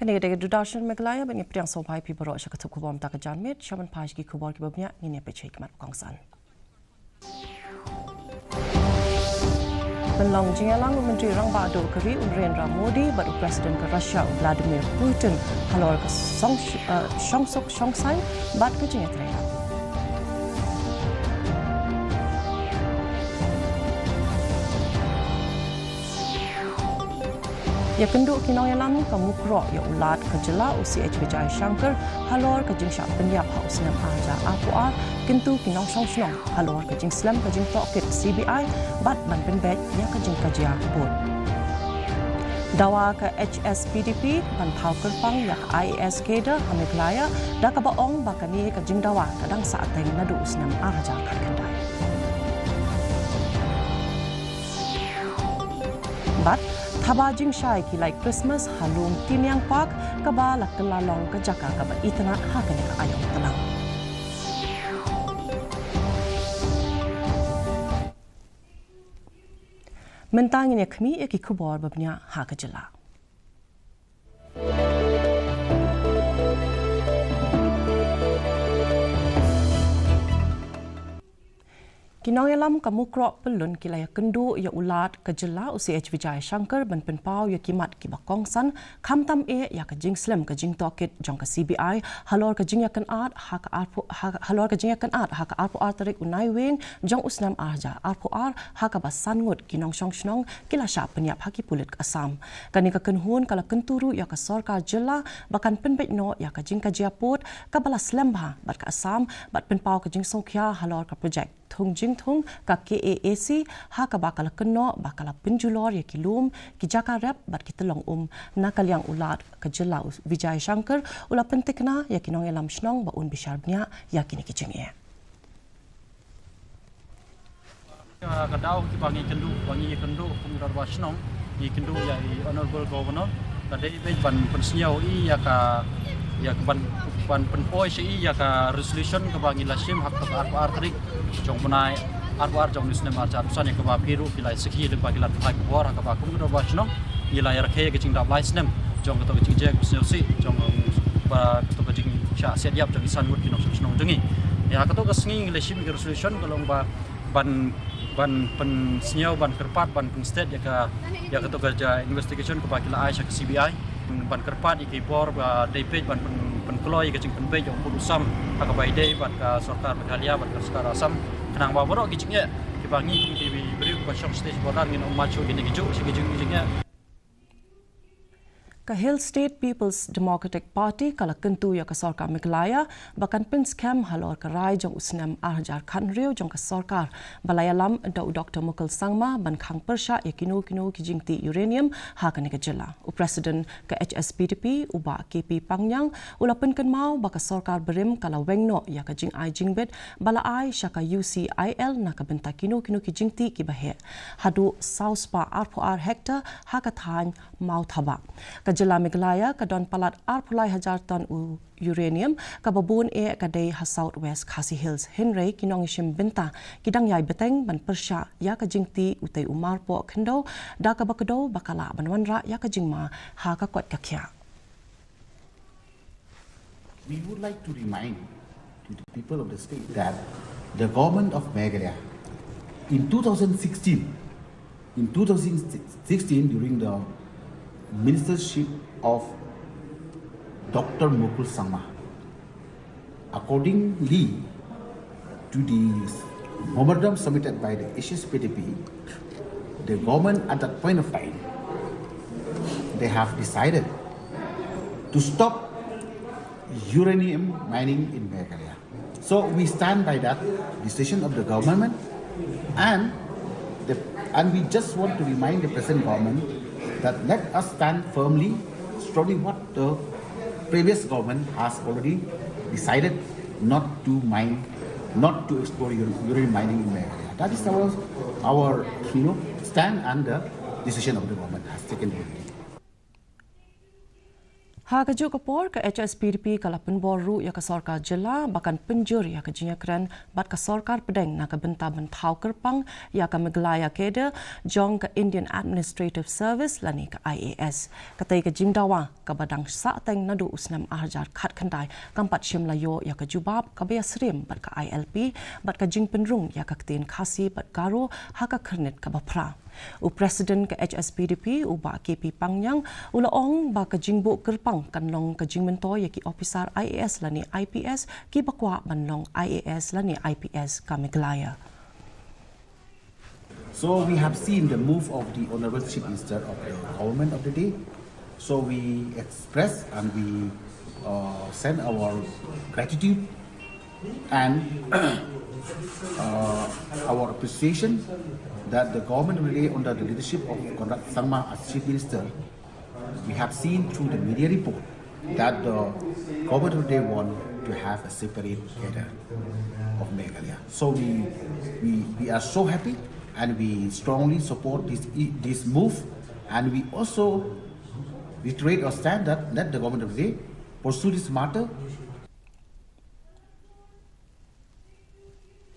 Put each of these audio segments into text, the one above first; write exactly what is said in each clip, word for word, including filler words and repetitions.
Kane ka dei ka Doordarshan Meghalaya, bad ngi pdiang sngewbha ïa phi baroh sha ka tip khubor mynta ka janmiet. Sha ban phai sha ki khubor kiba bniah, ngin ïa peit sha ki mat ba kongsan. Pynlong jingïalang u Myntri Rangbah Duh ka ri u Narendra Modi bad u President ka Russia u Vladimir Putin halor ka song, eh, shongsuk shongsaiñ bad ka jingïatreilang. Ïakynduh ki nongïalam ka Mukroh ïa u Lat ka jylla u C H Vijayashankar halor ka jingshah pynïap ha u snem ar hajar arphew ar, kyntu ki nongshong shnong halor ka jingslem ka jingtohkit C B I bad ban pynbeit ïa ka jingkajia pud. Dawa ka H S P D P ban thaw kyrpang ïa ka I A S cadre ha Meghalaya, da kaba ong ba kane ka jingdawa ka dang sahteng naduh u snem ar hajar khatkhyndai. Bad thaba jingshai ki lai Christmas ha Lum Tiniang Park, kaba la kylla long ka jaka kaba itynnad ha kane ka aïom tlang. Mynta ngin ïa khmih ïa ki khubor ba bniah ha ka jylla. Ki nongïalam ka Mukroh Pyllun ki la ïakynduh ïa u Lat ka jylla u C H Vijayashankar ban pynpaw ïa ki mat kiba kongsan, khamtam eh ïa ka jingslem ka jingtohkit jong ka C B I halor ka jingïakynad ha ka arphew, ha, halor ka jingïakynad ha ka arphew ar tarik u Naiwieng jong u snem ar hajar arphew ar, ha kaba san ngut ki nongshong shnong ki la shah pynïap ha ki pulit ka Assam. Kane ka kynhun ka la kyntu ruh ïa ka sorkar jylla ba kan pynbeit noh ïa ka jingkajia pud kaba la slem bha bad ka Assam, bad pynpaw ka jingsngewkhia halor ka projek thung jingthung ka K A A C, ha kaba ka la kynnoh ba ka la pynjulor ïa ki lum, ki jaka rep bad ki tyllong um. Na ka liang u Lat ka jylla u Vijayashankar u la pyntikna ïa ki nongïalam shnong ba un bishar bniah ïa kine ki jingeh. Ka, ka daw kiba ngi kynduh, ba ngi kynduh kum ki dorbar shnong, ngi kynduh ïa i Honorable Governor, ka dei beit ban pynsngew ïa i ïa ka, ïa ka ban, ban pynpoi sha i ïa ka resolution kaba ngi la shim ha ka arphew ar tarik jong u bnai arphew ar jong u snem ar hajar arphew san, ïa kaba phi ruh phi la sakhi lyngba ki lad pathai khubor, ha kaba kum ki dorbar shnong ngi la ïarakhe ïa ka jingdap lai snem jong kato ka jingjia ka sniewsih jong, ba kato ka jingshah siat ïap jong ki san ngut ki nongshong shnong jong ngi. Ïa kato ka sngi ngi la shim ïa ka resolution ka long ba ban, ban pynsngew, ban kyrpad, ban pynsted ïa ka, ïa kato ka jia investigation kaba ki la ai sha ka C B I, ban kyrpad ïa ki bor ba dei peit ban pyn, pynkloi ïa ka jingpynbeit ïa u pud u sam ha kaba ïadei bad ka sorkar Meghalaya bad ka sorkar Assam, khnang ba baroh ki jingeh kiba ngi kum ki briew ba shong sha border ngin ym mad shuh ïa kine ki juh, sha ki jing, jingeh. Ka Hill State People's Democratic Party ka la kyntu ïa ka sorkar Meghalaya ba kan pynskhem halor ka rai jong u snem ar hajar khathynriew jong ka sorkar, ba la ïalam da u Doktor Mukul Sangma ban khang pyrshah ïa kino kino ki jingtih uranium ha kane ka jylla. U President ka H S P D P u Bah K P Pangniang u la pynkynmaw ba ka sorkar barim ka la weng noh ïa ka jingai jingbit ba la ai sha ka U C I L na ka bynta kino kino ki jingtih kiba heh, haduh saw spah arphew ar hektar ha ka thaiñ Mawthabah. Ka jylla Meghalaya ka don palat arphew lai hajar ton u uranium, kaba bun eh ka dei ha South West Khasi Hills, hynrei ki nongïashim bynta ki dang ïai bteng ban pyrshah ïa ka jingtih utei u marpoh khyndew, da kaba kdew ba ka lah ban wanrah ïa ka jingma ha ka koit ka khiah. We would like to remind to the people of the state that the government of Meghalaya in two thousand sixteen, in two thousand sixteen, during the ministership of Doctor Mukul Sangma, accordingly to the memorandum submitted by the H S P D P, the government at that point of time, they have decided to stop uranium mining in Meghalaya. So we stand by that decision of the government, and the, and we just want to remind the present government that let us stand firmly, strongly what the previous government has already decided not to mine, not to explore ur-, uranium mining in Meghalaya. That is our, our, you know, stand and the decision of the government has taken already. Ha kajuh ka por, ka H S P D P ka la pynbor ruh ïa ka sorkar jylla ba kan pynjur ïa ka jingïakren bad ka sorkar pdeng na ka bynta ban thaw kyrpang ïa ka Meghalaya Cadre jong ka Indian Administrative Service lane ka I A S. Katei ka jingdawa kaba dang sahteng naduh u snem arhajar khatkhyndai kam pat shym la ïoh ïa ka jubab kaba ïasyriem bad ka I L P bad ka jingpynrung ïa ka ktien Khasi bad Garo ha ka khyrnit kaba phra. U President ka H S P D P, u Bah K P Pangniang, u la ong ba ka jingbuh kyrpang kan long ka jingmyntoi ïa ki ophisar I A S lane I P S kiba kwah ban long I A S lane I P S ka Meghalaya. So we have seen the move of the Honorable Chief Minister of the government of the day. So we express and we uh, send our gratitude and uh, our appreciation that the government of the day under the leadership of Conrad Sangma as Chief Minister, we have seen through the media report that the government of the day want to have a separate cadre of Meghalaya. So we, we, we are so happy and we strongly support this, this move, and we also reiterate our stand that let the government of the day pursue this matter.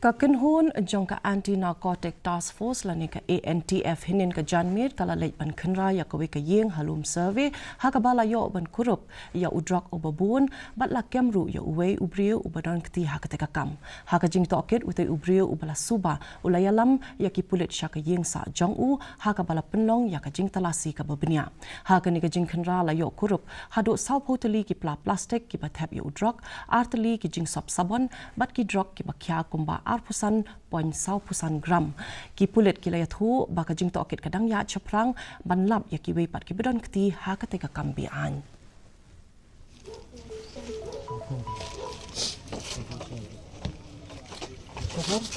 Ka kynhun jong ka Anti Narcotic Task Force lane ka A N T F hynnin ka janmiet ka la leit ban khynra ïa kawei ka ïing ha Lum Survey ha kaba la ïoh ban kurup ïa u drok uba bun bad la kem ruh ïa uwei u briew uba don kti ha katei ka kam. Ha ka jingtohkit, utei u briew uba la suba u la ïalam ïa ki pulit sha ka ïing sah jong u ha kaba la pynlong ïa ka jingtalasi kaba bniah. Ha kane ka jingkhynra la ïoh kurup haduh sawphew tylli ki pla plastik kiba thep ïa u drok, ar tylli ki jingsop sabon bad ki drok kiba khia kumba arphew san point sawphew san gram. Ki pulit ki la ïathuh ba ka jingtohkit ka dang ïaid shaphrang ban lap ïa kiwei pat kiba don kti ha katei ka kam be-aiñ.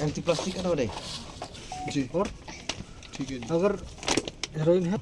Anti plastic का दे। जी। और ठीक है जी। अगर हेरोइन है।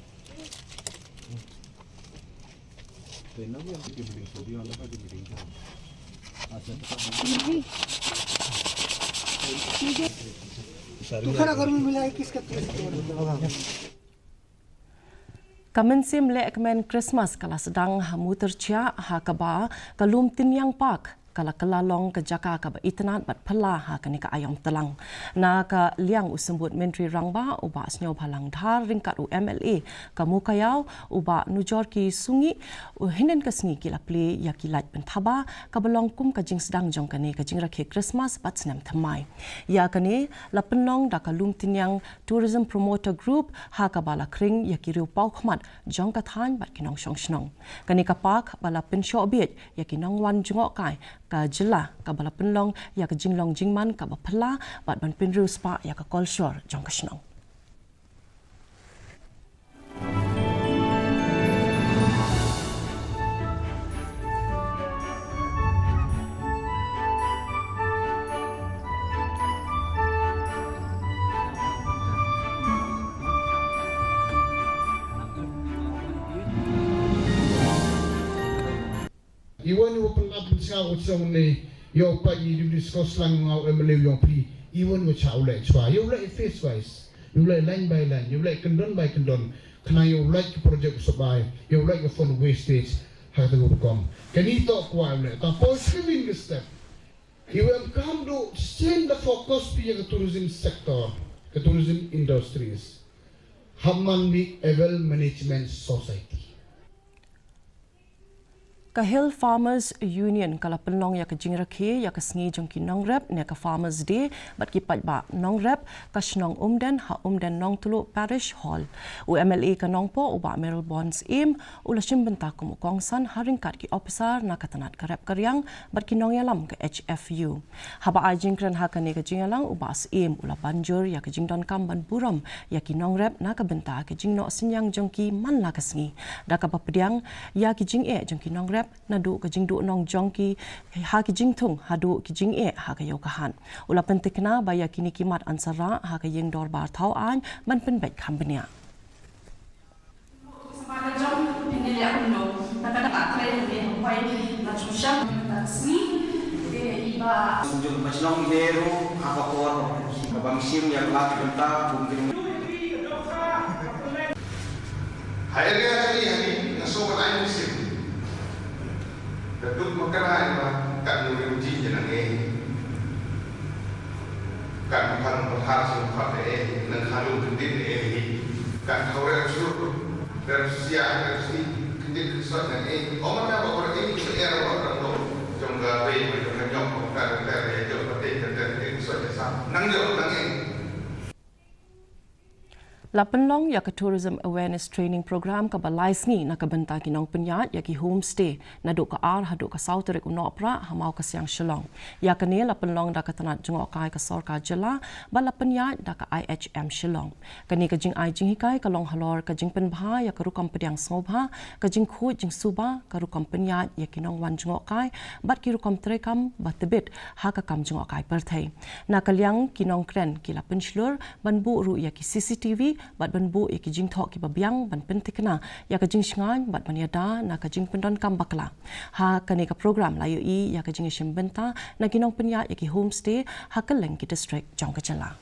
Ka mynsiem lehkmen Krismas ka la sdang ha Mutyrchiah ha kaba ka Lumtyniang Park ka la kylla long ka jaka kaba itynnad bad phylla ha kane ka aïom tlang. Na ka liang u Symbud Myntri Rangbah u Bah Sniawbhalang Dhar ryngkat u M L A ka Mowkaiaw u Bah Nujorki Sungi, u hynnin ka sngi ki la plie ïa ki light pynthaba kaba long kum ka jingsdang jong kane ka jingrakhe Krismas bad snem thymmai. Ïa kane la pynlong da ka Lumtyniang Tourism Promoter Group ha kaba la khring ïa ki riewpawkhmat jong ka thaiñ bad ki nongshong shnong. Kane ka park ba la pynshoh bieit ïa ki nongwan jngohkai ka jylla kaba la pynlong ïa ka jinglong jingman kaba phylla bad ban pynriewspah ïa ka kolshor jong ka shnong. Iwan iwa pynlap pynsngew u chong ne yow pa i di di skos lang ngau M L A yong pli. Iwan iwa cha u leh chwa yow leh face wise yow leh line by line yow leh kyndon by kyndon. Khnang yow leh ki project u sabai yow leh ki fund wastage. Ha kata ka rukom kani to kwa yow leh ta positive in this step. Iwa em kam do send the focus pi ya ka tourism sector, ka tourism industries. Hamman mi Evel Management Society. Ka Hill Farmers Union ka la pynlong ïa ka jingrakhe ïa ka sngi jong ki nongrep ne ka Farmers Day bad ki paidbah nongrep ka shnong Umden ha Umden Nongtluh Parish Hall. U M L A ka Nongpoh u Bah Mayralborn Syiem u la shim bynta kum u kongsan ha ryngkat ki ophisar na ka tnat ka rep ka riang bad ki nongïalam ka H F U. Haba ai jingkren ha kane ka jingïalang u Bah Syiem u la ban jur ïa ka jingdonkam ban burom ïa ki nongrep na ka bynta ka jingnoh synñiang jong ki man la ka sngi. Da kaba pdiang ïa ki jingeh jong ki nongrep naduh ka jingduhnong jong ki ha ki jingthung haduh ki jingeh ha ka ïew ka hat. U la pyntikna ba ïa kine ki mat ansara ha ka ïing dorbar thaw aiñ ban pynbeit kham bniah. Ha area jong ngi ha ngi nga sngewbha ai mynsiem. Te duk ma kane ba kat nuri uji je nang eh. Kat ma phan ma phan sing phan eh, nang khalu kendit eh. Kat khau rem sur, rem sia, rem si, kendit kesot nang eh. Oman ka ba orang eh, ke er ba orang lo. Jong ka bei ma jong ka nyok, ka ter ter eh, jong ka ter ter ter eh, kesot eh sa. Nang jong nang eh. La pynlong ïa ka Tourism Awareness Training Program kaba lai sngi na ka bynta ki nongpynïaid ïa ki homestay naduh ka ar haduh ka saw tarik u Nohprah ha Mawkasiang Shillong. Ïa kane la pynlong da ka tnat jngohkai ka sorkar jylla bad la pynïaid da ka I H M Shillong. Kane ka jingai jinghikai ka long halor ka jingpynbha ïa ka rukom pdiang sngewbha, ka jingkhuid jingsuba, ka rukom pynïaid ïa ki nongwan jngohkai bad ki rukom treikam ba tbit ha ka kam jngohkai pyrthei. Na ka liang ki nongkren ki la pynshlur ban buh ruh ïa ki C C T V bad ban buh ïa ki jingthoh kiba biang ban pynthikna ïa ka jingshngaiñ bad ban ïada na ka jingpyndonkam bakla. Ha kane ka program la ïohi ïa ka jingïashim bynta na ki nongpynïaid ïa ki homestay ha kylleng ki district jong ka jylla.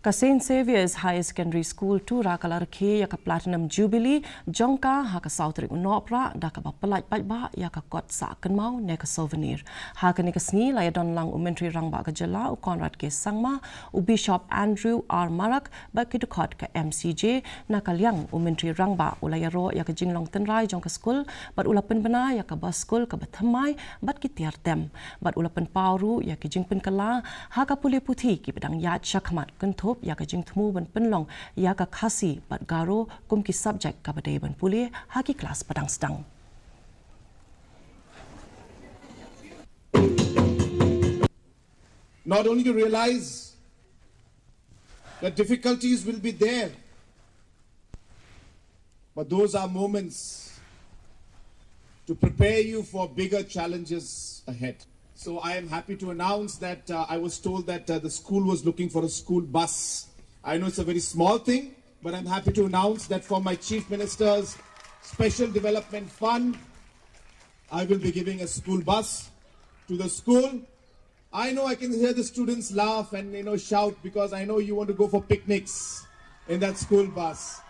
Ka Saint Xavier's Higher Secondary School Tura ka la rakhe ïa ka Platinum Jubilee jong ka ha ka saw tarik u Nohprah da kaba pyllait paidbah ïa ka kot sah kynmaw ne ka souvenir. Ha kane ka sngi la ïadon lang u Myntri Rangbah ka jylla u Conrad K Sangma, u Bishop Andrew R Marak bad ki dkhot ka M C J. Na ka liang u Myntri Rangbah u la ïaroh ïa ka jinglong tynrai jong ka skul bad u la pynbna ïa ka bus skul kaba thymmai bad ki tiar tem. Bad u la pynpaw ruh ïa ki jingpynkylla ha ka pule puthi kiba dang ïaid shakhmat kynthup ïa ka jingthmu ban pynlong ïa ka Khasi bad Garo kum ki subject kaba dei ban pule ha ki klas ba dang sdang. Not only to realize that difficulties will be there, but those are moments to prepare you for bigger challenges ahead. So I am happy to announce that, uh, I was told that, uh, the school was looking for a school bus. I know it's a very small thing, but I'm happy to announce that from my Chief Minister's Special Development Fund, I will be giving a school bus to the school. I know I can hear the students laugh and, you know, shout because I know you want to go for picnics in that school bus.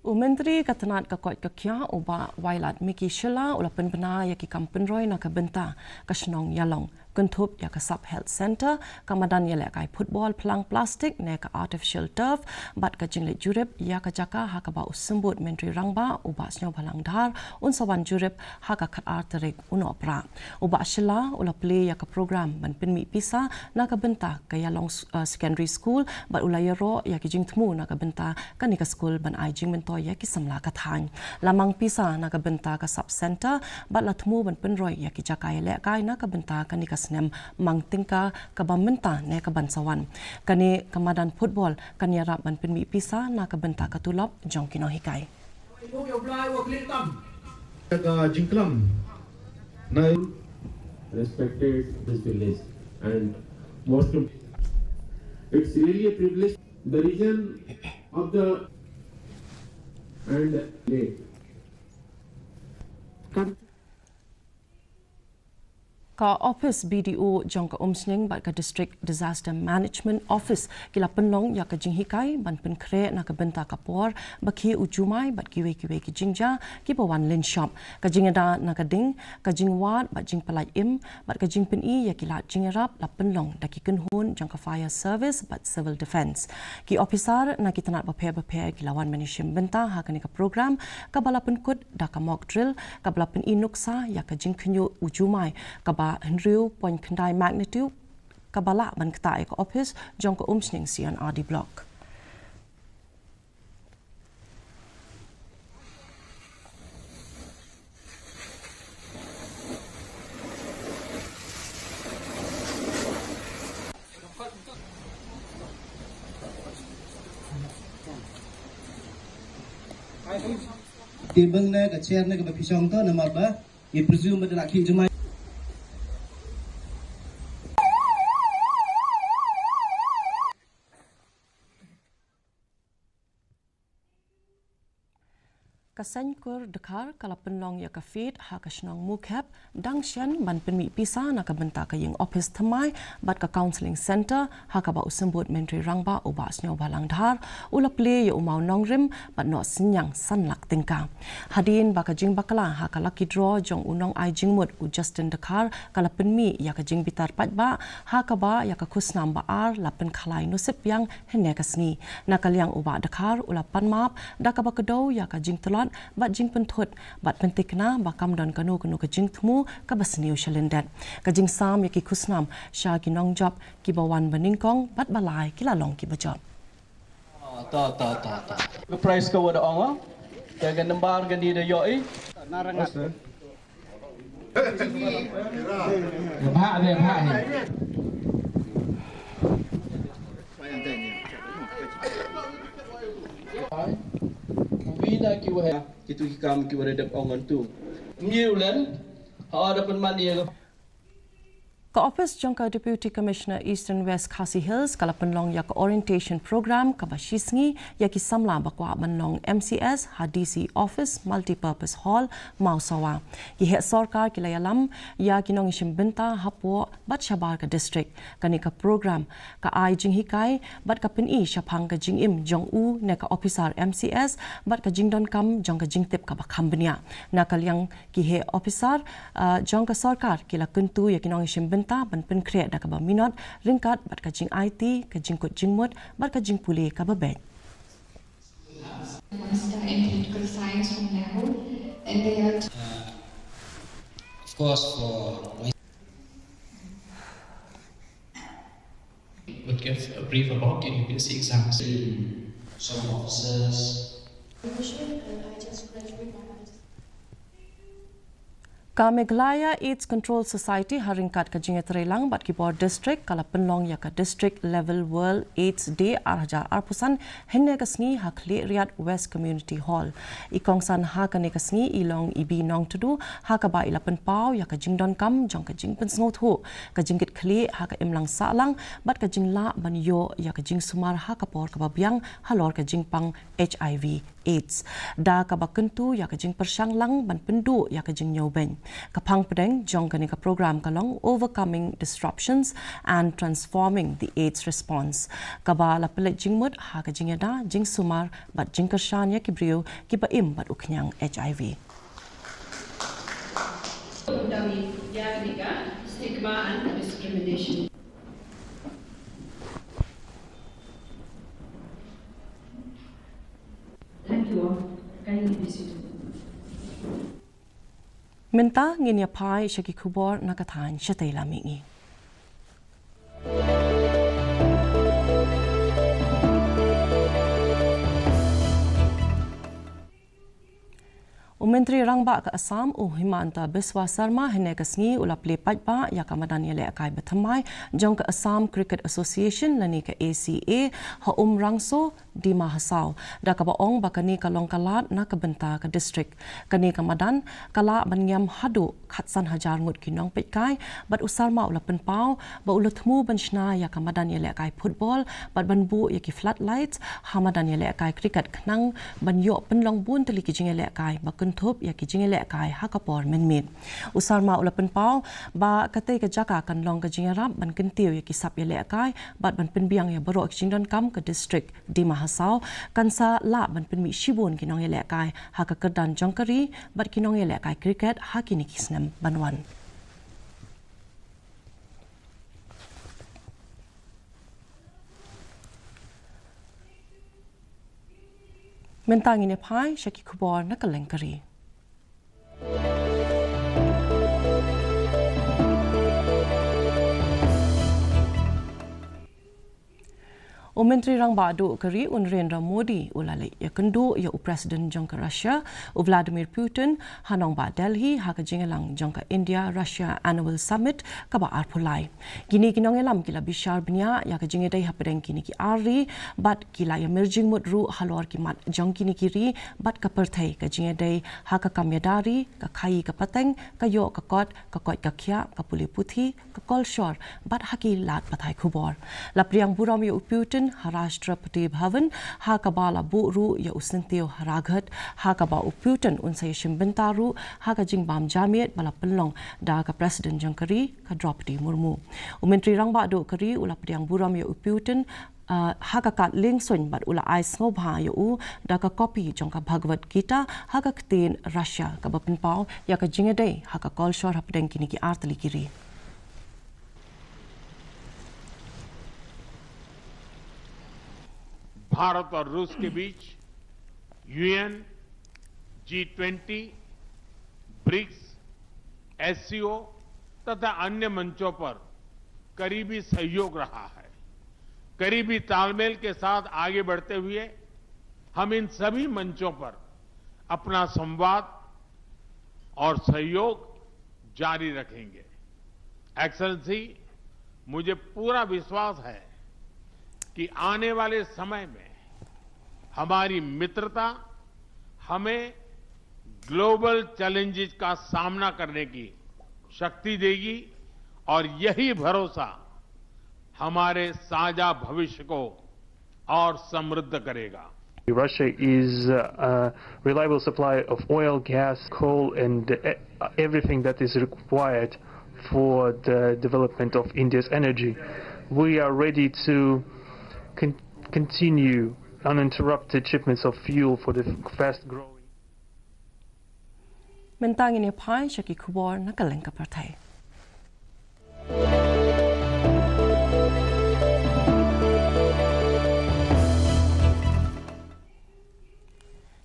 U Myntri ka tnat ka koit ka khiah u Bah Wailadmiki Shylla u la pynbna ïa ki kam pynroi na ka bynta ka shnong Ïalong, kynthup ïa ka Sub Health Centre, ka madan ïalehkai football phlang plastik ne ka artificial turf, bad ka jingleit jurip ïa ka jaka ha kaba u Symbud Myntri Rangbah u Bah Sniawbhalang Dhar un sa wan jurip ha ka khatar tarik u Nohprah. U Bah Shylla u la plie ïa ka program ban pynmih pisa na ka bynta ka Ïalong, uh, Secondary School bad u la ïaroh ïa ki jingthmu na ka bynta kane ka skul ban ai jingmyntoi ïa ki samla ka thaiñ. La mang pisa na ka bynta ka sub center bad la thmu ban pynroi ïa ki jaka ïalehkai na ka bynta kane ka snem mang tyngka kaba mynta ne kaban sa wan. Kane ka madan football kan ïarap ban pynmih pisa na ka bynta ka tulop jong ki nonghikai. Ka jingklam. Now, respected this village and most im-, it's really a privilege. The region of the and lake. Ka ophis B D O jong ka Umsning bad ka District Disaster Management Office ki la pynlong ïa ka jinghikai ban pynkhreh na ka bynta ka por ba khie u jumai bad kiwei kiwei ki jingjia kiba wan lynshop. Ka jingïada na ka ding, ka jingwad bad jingpyllait im bad ka jingpyni ïa ki lad jingïarap la pynlong da ki kynhun jong ka Fire Service bad Civil Defence. Ki ophisar na ki tnat bapher bapher ki la wan ban ïashim bynta ha kane ka program kaba la pynkut da ka mock drill kaba la pyni nuksa ïa ka jingkhynñiuh u jumai kaba hynriew point khyndai magnitude kaba lah ban ktah ïa ka ophis jong ka Umsning C and R D Block. Table ne ka chair ne kaba phi shong to namar ba i presume ba da la khih jumai. Seng Kur Dkhar ka la pynlong ïa ka fete ha ka shnong Mukhep, dang shen ban pynmih pisa na ka bynta ka ïing ophis thymmai bad ka counselling centre, ha kaba u Symbud Myntri Rangbah u Bah Sniawbhalang Dhar u la plie ïa u mawnongrim bad noh synñiang san lak tyngka. Hadien ba ka jingbakla ha ka lucky draw jong u nongai jingmut u Justin Dkhar ka la pynmih ïa ka jingbitar paidbah, ha kaba ïa ka khusnam ba ar la pynkhalai nusip biang hynne ka sngi. Na ka liang u Bah Dkhar u la pan map da kaba kdew ïa ka jingtlot bad jingpynthut bad pyntikna ba kam don kano kano ka jingthmu kaba sniew shalyndet. Ka jingsam ïa ki khusnam sha ki nongjop kiba wan banyngkong bad ba lai ki la long kiba jop. Ta, ta, ta, ta. Ka prize ka wa da ong, te ka nambar kane da ïohi. Bha, bha, bha. Wi na ki wa, kitu ki kam ki wa da dep ong ngan tu. Ngiu len, ha da pynman ïa ka. Ka ophis jong ka Deputy Commissioner Eastern West Khasi Hills ka la pynlong ïa ka orientation program kaba shisngi ïa ki samla ba kwah ban long M C S ha D C Office Multipurpose Hall, Mawsawa. Ki heh sorkar ki la ïalam ïa ki nongïashim bynta hapoh bad shabar ka district. Kane ka program ka ai jinghikai bad ka pyni shaphang ka jingim jong u ne ka ophisar M C S bad ka jingdonkam jong ka jingtip kaba kham bniah. Na ka liang ki heh ophisar, ah, jong ka sorkar ki la kyntu ïa ki nongïashim bynta ban pynkhreh da kaba minot ryngkat bad ka jingaiti, ka jingkut jingmut bad ka jingpule kaba beit. Master in Political Science from NEHU, and they are Uh, of course, for my would give a brief about the U P S C exams. Some officers. Ka Meghalaya AIDS Control Society ha ryngkat ka jingïatreilang bad ki bor district ka la pynlong ïa ka District Level World AIDS Day ar hajar arphew san hynne ka sngi ha Khliehriat West Community Hall. I kongsan ha kane ka sngi i long i Bnongtdu, ha kaba i la pynpaw ïa ka jingdonkam jong ka jingpynsngewthuh, ka jingkitkhlieh ha ka imlang sahlang bad ka jinglah ban ïoh ïa ka jingsumar ha ka por kaba biang halor ka jingpang H I V AIDS. Da kaba kyntu ïa ka jingpyrshang lang ban pynduh ïa ka jingñiewbeiñ. Ka phang pdeng jong kane ka program ka long Overcoming Disruptions and Transforming the AIDS Response, kaba la pynleit jingmut ha ka jingïada, jingsumar bad jingkyrshan ïa ki briew kiba im bad u khñiang H I V. Stigma and discrimination. Thank you all. Kindly be seated. Mynta ngin ïa phai sha ki khubor na ka thaiñ shatei lam mihngi. U Myntri Rangbah ka Assam, u Himanta Biswa Sarma, hynne ka sngi u la plie paidbah ïa ka madan ïalehkai bathymmai jong ka Assam Cricket Association lane ka A C A ha Umrangso, Dima Hasao, da kaba ong ba kane ka long ka lad na ka bynta ka district. Kane ka madan ka lah ban ngiam haduh khatsan hajar ngut ki nongpeitkai, bad u Sarma u la pynpaw ba u la thmu ban shna ïa ka madan ïalehkai football bad ban buh ïa ki floodlights ha madan ïalehkai cricket khnang ban ïoh pynlong bun tylli ki jingïalehkai ba kynthup ïa ki jingïalehkai ha ka por mynmiet. U Sarma u la pynpaw ba katei ka jaka kan long ka jingïarap ban kyntiew ïa ki sap ïalehkai bad ban pynbiang ïa baroh ki jingdonkam ka district. Dima Hasao kan sa lah ban pynmih shibun ki nongïalehkai ha ka kyrdan jong ka ri bad ki nongïalehkai cricket ha kine ki snem ban wan. Mynta ngin ïa phai sha ki khubor na ka lyngkar ri. U Myntri Rangbah duh ka ri u Narendra Modi u la leit ïakynduh ïa u President jong ka Russia, u Vladimir Putin, ha nongbah Delhi ha ka jingïalang jong ka India Russia Annual Summit kaba arphew lai. Kine ki nongïalam ki la bishar bniah ïa ka jingïadei hapdeng kine ki ar ri bad ki la ïamir jingmut ruh halor ki mat jong kine ki ri bad ka pyrthei, ka jingïadei ha ka kam ïada ri, ka khaïi ka pateng, ka ïoh ka kot, ka koit ka khiah, ka pule puthi, ka kolshor bad ha ki lad pathai khubor. La pdiang burom ïa u Putin ha Rashtrapati Bhavan, ha kaba la buh ruh ïa u syntiew ha Rajghat, ha kaba u Putin un sa ïashim bynta ruh ha ka jingbam jamiat ba la pynlong da ka President jong ka ri, ka Draupadi Murmu. U Myntri Rangbah Duh ka ri u la pdiang burom ïa u Putin, ah, ha ka kad liengsuiñ bad u la ai sngewbha ïa u da ka kopi jong ka Bhagavad Gita ha ka ktien Russia, kaba pynpaw ïa ka jingïadei ha ka kolshor hapdeng kine ki artylli ki ri. Bharat और रूस के बीच UN, G twenty, BRICS, SCO तथा अन्य मंचों पर करीबी सहयोग रहा है। करीबी तालमेल के साथ आगे बढ़ते हुए हम इन सभी मंचों पर अपना संवाद और सहयोग जारी रखेंगे। एक्सेलेंसी, मुझे पूरा विश्वास है कि आने वाले समय में हमारी मित्रता हमें ग्लोबल चैलेंजेस का सामना करने की शक्ति देगी और यही भरोसा हमारे साझा भविष्य को और समृद्ध करेगा। Russia is a reliable supplier of oil, gas, coal, and e- everything that is required for the development of India's energy. We are ready to con- continue uninterrupted shipments of fuel for the fast growing. Mynta ngin ïa phai sha ki khubor na ka lyngkar pyrthei.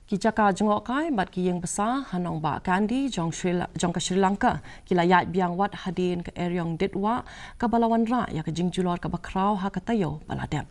Ki jaka jngohkai bad ki ïing bsa ha nongbah Kandy jong Sri La- jong ka Sri Lanka ki la ïaid biang wat hadien ka eriong ditwah kaba la wanrah ïa ka jingjulor kaba khraw ha ka taïew ba la dep.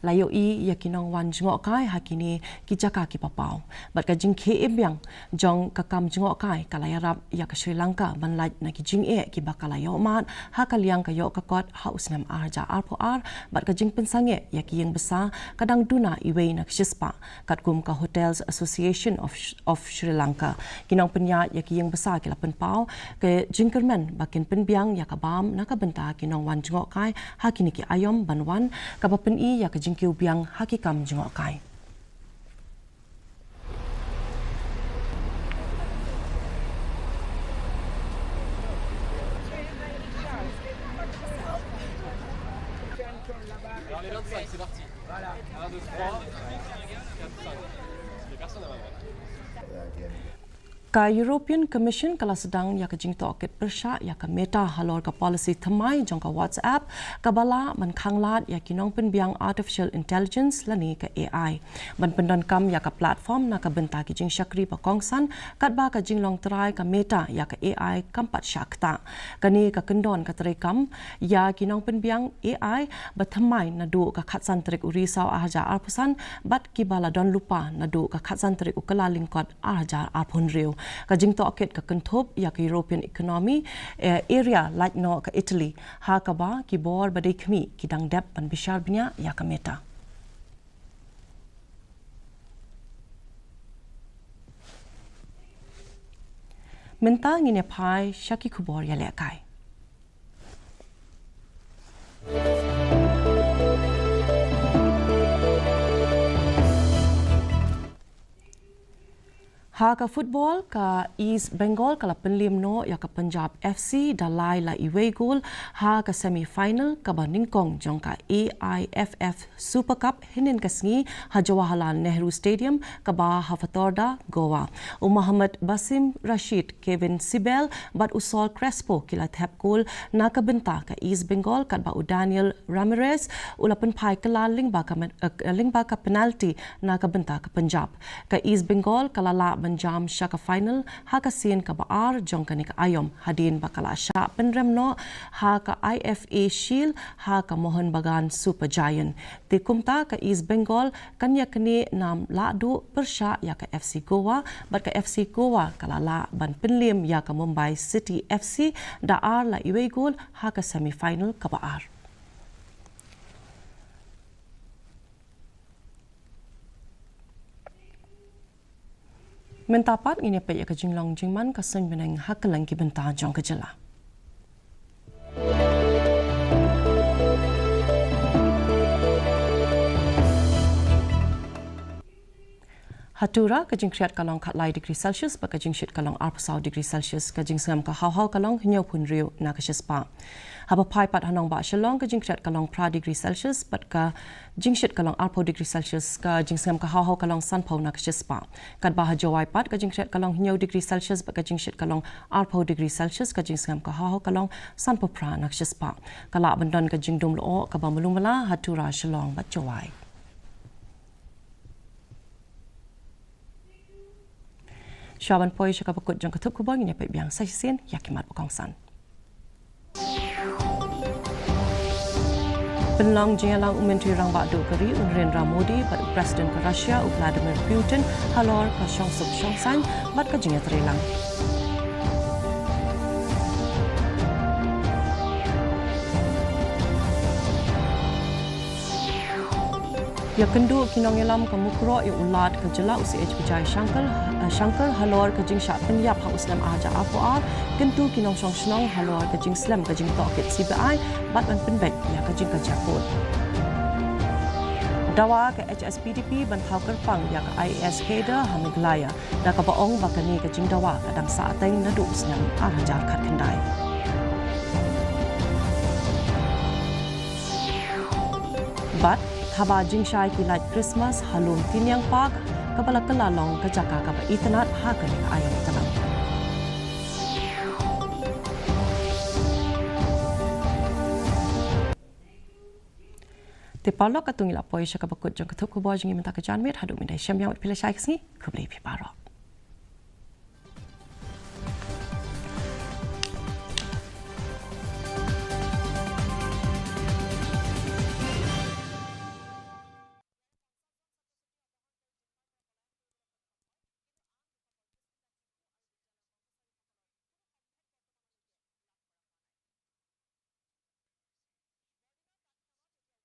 La ïohi ïa ki nongwan jngohkai ha kine ki jaka kiba paw. Bad ka jingkhie im biang jong ka kam jngohkai ka la ïarap ïa ka Sri Lanka ban lait na ki jingeh kiba ka la ïoh mad ha ka liang ka ïoh ka kot ha u snem ar hajar arphew ar, bad ka jingpynsangeh ïa ki ïing bsa ka dang duna iwei na ka shispah, katkum ka Hotels Association of, of Sri Lanka. Ki nongpynïaid ïa ki ïing bsa ki la pynpaw ka jingkyrmen ba kin pynbiang ïa ka bam na ka bynta ki nongwan jngohkai ha kine ki aïom ban wan, kaba pyni ïa ka jingkiew biang ha ki kam jngohkai. Alors les vingt-cinq, c'est parti. Un, deux, trois, quatre, cinq. Les personnes à ma droite. Ka European Commission ka la sdang ïa ka jingtohkit pyrshah ïa ka Meta halor ka policy thymmai jong ka WhatsApp, kaba lah ban khanglad ïa ki nongpynbiang artificial intelligence lane ka A I ban pyndonkam ïa ka platform na ka bynta ki jingshakri ba kongsan, katba ka jinglong trai ka Meta ïa ka A I kam pat shah ktah. Kane ka kyndon ka treikam ïa ki nongpynbiang A I ba thymmai naduh ka khatsan tarik u Risaw ar hajar arphew san bad kiba la don lypa naduh ka khatsan tarik u Kyllalyngkot ar hajar arphew hynriew. Ka jingtohkit ka kynthup ïa ka European Economy, eh, Area lait noh ka Italy, ha kaba ki bor ba dei khmih ki dang dep ban bishar bniah ïa ka Meta. Mynta ngin ïa phai sha ki khubor ïalehkai. Ha ka football, ka East Bengal ka la pynliem noh ïa ka Punjab F C da lai la iwei gol ha ka semi final kaba nyngkong jong ka A I F F Super Cup hynnin ka sngi ha Jawaharlal Nehru Stadium kaba ha Fatorda, Goa. U Mohammad Basim Rashid, Kevin Sibel bad u Saul Crespo ki la thep gol na ka bynta ka East Bengal, katba u Daniel Ramirez u la pynphai kylla lyngba ka men- eh, lyngba ka penalty na ka bynta ka Punjab. Ka East Bengal ka la lah ban jam sha ka final ha ka sien kaba ar jong kane ka aïom hadien ba ka la shah pynrem noh ha ka I F A Shield ha ka Mohun Bagan Super Giant. Te kumta ka East Bengal kan ïa knieh nam lahduh pyrshah ïa ka F C Goa, bad ka F C Goa ka la lah ban pynliem ïa ka Mumbai City F C da ar la iwei gol ha ka semi final kaba ar. Mynta pat ngin ïa peit ïa ka jinglong jingman ka suiñ bneng ha kylleng ki bynta jong ka jylla. Ha Tura ka jingkhriat ka long khatlai degree Celsius bad ka jingshit ka long arphew saw degree Celsius, ka jingsngem ka haw haw ka long hynñiewphew hynriew na ka shispah. Haba phai pat ha nongbah Shillong ka jingkhriat ka long phra degree Celsius bad ka jingshit ka long arphew degree Celsius, ka jingsngem ka haw haw ka long sanphew na ka shispah. Katba ha Jowai pat ka jingkhriat ka long hynñiew degree Celsius bad ka jingshit ka long arphew degree Celsius, ka jingsngem ka haw haw ka long sanphew phra na ka shispah. Ka lah ban don ka jingdum lyoh kaba malu mala ha Tura, Shillong bad Jowai. Shuwa ban poi sha kaba kut jong ka thup khubor, ngin ïa peit biang sa shisien ïa ki mat ba kongsan. Pynlong jingïalang u Myntri Rangbah Duh ka ri u Narendra Modi bad u President ka Russia u Vladimir Putin halor ka shongsuk shongsaiñ bad ka jingïatreilang. Ïakynduh ki nongïalam ka Mukroh ïa u Lat ka jylla u C H Vijay Shankar, eh, Shankar halor ka jingshah pynïap ha u snem ar hajar arphew ar, kyntu ki nongshong shnong halor ka jingslem ka jingtohkit C B I bad ban pynbeit ïa ka jingkajia court. Dawa ka H S P D P ban thaw kyrpang ïa ka I A S cadre ha Meghalaya, da kaba ong ba kane ka jingdawa ka dang sahteng naduh u snem ar hajar khatkhyndai. Bad thaba jingshai ki lait Christmas ha Lum Tiniang Park kaba la kylla long ka jaka kaba itynnad ha kane ka aiom tenang. Te paralok, katto ngi la poi sha kaba kut jong ka thup khubor jong ngi mynta ka janmiet. Haduh mynta shem ïa u phi la shai ka sngi, khublei phi baroh.